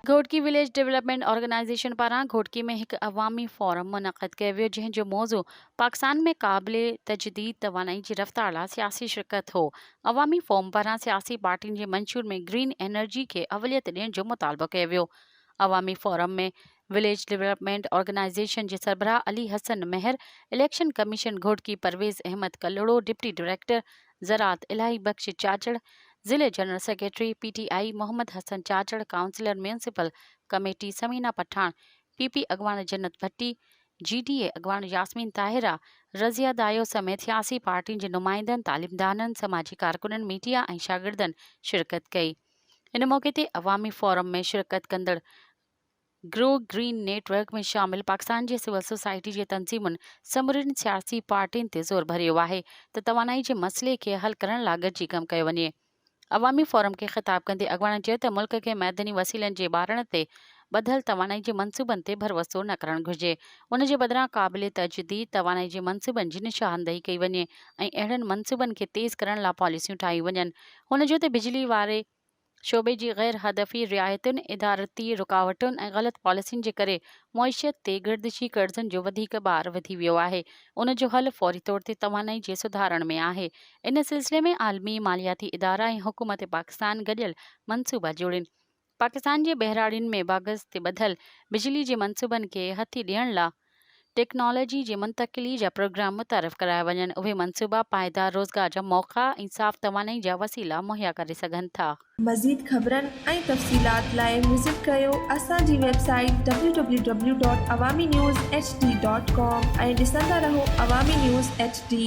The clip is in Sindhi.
گهوٽڪي وليج ڊولپمينٽ آرگنائيزيشن پاران گهوٽڪي ۾ هڪ عوامي فورم منعقد ڪيو ويو جنهن جو موضوع پاڪستان ۾ قابل تجديد توانائي جي رفتار لاء سياسي شرڪت هو. عوامي فورم پاران سياسي پارٽين جي منشور ۾ گرين انرجي کي اوليت ڏيڻ جو مطالبو ڪيو ويو. عوامي فورم ۾ وليج ڊولپمينٽ آرگنائيزيشن جي سربراهه Ali Hassan Mehar, election commission Ghotki Pervez Ahmed Kalhoro, deputy director زراعت الاهي بخش چاچڙ، ضلعي general secretary P T I Muhammad Hassan Chachar, councillor municipal committee Samina Pathan, P P اڳواڻ جنت ڀٽي، جي ڊي اي اڳواڻ ياسمين طاهره، رضيه دايو سميت سياسي پارٽين جي نمائندن، تعليمدانن، سماجي ڪارڪنن، ميڊيا ۽ شاگردن شرڪت ڪئي. ان موقعي تي عوامي فورم ۾ شرڪت ڪندڙ گرو گرين نيٽ ورڪ ۾ شامل پاڪستان جي سول سوسائٽي جي تنظيمن سمورين سياسي پارٽين تي زور ڀريو آهي ته توانائي جي مسئلي کي حل ڪرڻ لا گڏجي ڪم ڪيو وڃي. عوامي فورم کي خطاب ڪندي اڳواڻن چيو ته ملڪ کي معدني وسيلن جي ٻارڻ تي ٻڌل توانائي جي منصوبن تي ڀروسو نه ڪرڻ گهرجي ان جي بدران قابل تجديد توانائي جي منصوبن جي نشاندهي ڪئي وڃي ۽ اهڙن منصوبن کي تيز ڪرڻ لا پاليسيون ٺاهيون وڃن. هن چيو ته بجلي واري شعبي جي غير هدفي رعايتن، ادارتي رڪاوٽن ۽ غلط پاليسين جي ڪري معيشت تي گردشي قرضن جو وڌيڪ بار وڌي ويو آهي، ان جو حل فوري طور تي توانائي جي سڌارڻ ۾ آهي. ان سلسلي ۾ عالمي مالياتي ادارا ۽ حڪومت پاڪستان گڏيل منصوبا جوڙين. پاڪستان جي ٻهراڙين ۾ باگز تي ٻڌل بجلي جي منصوبن کي هٿي ڏيڻ لا ٽيڪنالاجي جي منتقلي جا پروگرام متعارف ڪرايا وڃن، اهي منصوبا پائيدار روزگار جا موقعا ۽ صاف توانائي جا وسيلا مهيا ڪري سگهن ٿا. مزيد خبرن ۽ تفصيلات لاء وزٽ ڪريو اسان جي website W W W dot Awami news H D dot com ۽ ڏسندا رهو عوامي نيوز ايڇ ڊي.